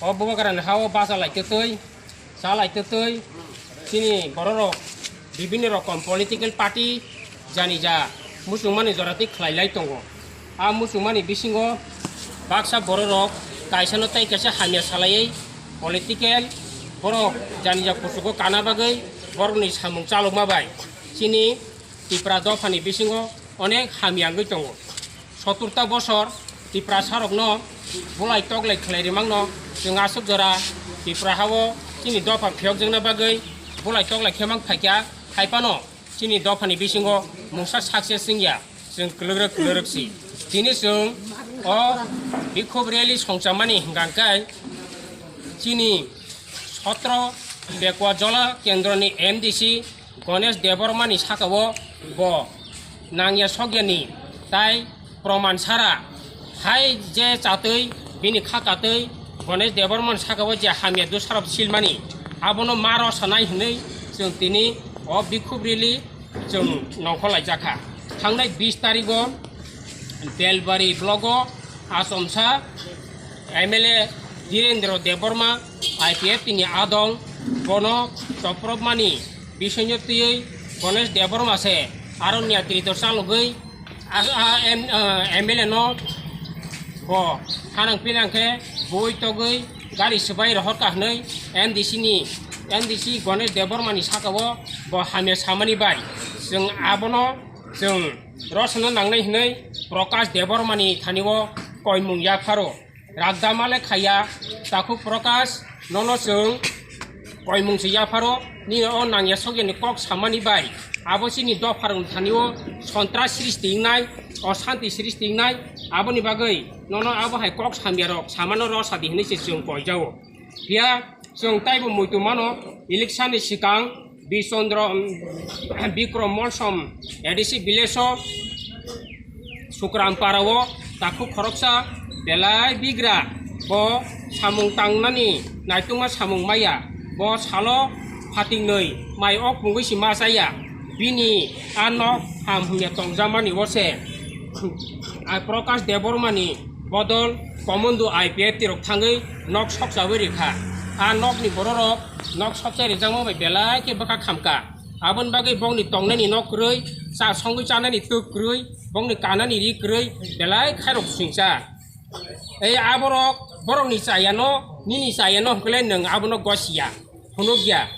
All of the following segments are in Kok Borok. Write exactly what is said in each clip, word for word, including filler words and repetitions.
O Bubagrani ha-o bacha lai twtwi, cha lai twtwi, chini bororok bibinno rokom political party jani ja muchungmani jora twi khlai lai tongo. A muchungmani bisingo baksa bororok kaisano tei kaisa hamya salaiwi political borok jani ja kuchugo kana bagwi borokni samung chalokma bai chini Tipra dophani bisingo onek hamya wngwi tongo. Soturta bosor Tiprasarokno bulai toklai khlai rimangno chwng aswk jora Tipra ha-o chini dopha phiyokjakna bagwi bulai toklai khe mang phaikha, hai phano chini dophani bisingo mungsa success wngya, chwng kwlwgrwk kwlwgrwk si. Tini chwng o bikhub rally songchamani hwnkha khe chini sotro Bekwa Jola Kendroni M D C Ganesh Debbarmani saka-o bo nangya sokyani tai proman sara hai je chatwi bini kha katwi Ganesh Debbarmani saka-o je hamya dusarop silmani abono ma rosa nai hwnwi chwng tini o bikhub rally chwng nongkhor laijakha. Thangnai bis tarigo Belbari blogo achomsa M L A Dhirendra Debbarma I P F T ni adong bono chopropmani bisingyo twiwi Ganesh Debbarma se aronya trito chalogwi a, a, M, a, M L A no bo hanang pinang khe bui togwi gari swbai rohorkha hwnwi M D C ni, M D C Ganesh Debbarma ni saka-o bo hamya samani bai chwng abono chwng rosano nangnai hwnwi Prakash Debbarmani thani-o koimung yapharo. Ragdama le khaiya, takhuk Prakash, nono chwng koimung se yapharo, nini o nangya sokyani kok samani bai abo chini dopharokni thani-o sontras srishti wngnai, oshanti srishti wngnai, aboni bagwi nono abo hai kok samyarok samano rosadi hwnwi se chwng koijao. Phiya chwng taibo muitu mano, election ni swkang Bichandra, um, Bikrom Molsom A D C village o Sukram para o takhuk khoroksa belai bigra, bo samung tangnani naitungma samung maya, bo salo phatingnwi mai ok pungwi si ma chaya, bini a nok ham hwnya tongjakmani o se, a Prakash Debbarmani bodol Komon do I P F T rok thangwi nok sokchawi rikha. A nokni bororok nok sokchai rijakma bai belai khe bwkha khamkha. Aboni bagwi bongni tongnani nok kwrwi, cha songwi chanani twk kwrwi, bongni kanani ri kwrwi belai khairok swngcha. Ei aborok borokni chayano, nini chayano hwnkhe nwng abono gosiya. Phunukya.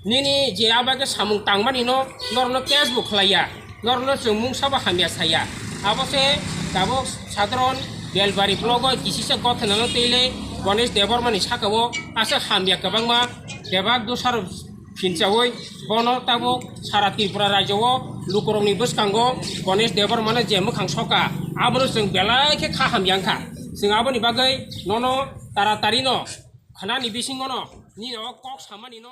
Nini je abo khe samung tangmani no, norokno case bo khlaiya, norokno chwng mungsa bo hamya saya. Abo se tabuk sadharon Belbari blogo kisisa gothanano twi le Ganesh Debbarmani saka-o aswk hamya kwbangma bebak dusarok phinchaui bono tabuk sara Tripura rajyo-o lukurokni bwskango Ganesh Debbarmano je mwkhang soka, abono chwng belai khe kha hamya wngkha. Chwng aboni bagwi nono taratarino khnani bisingono nini o kok samani no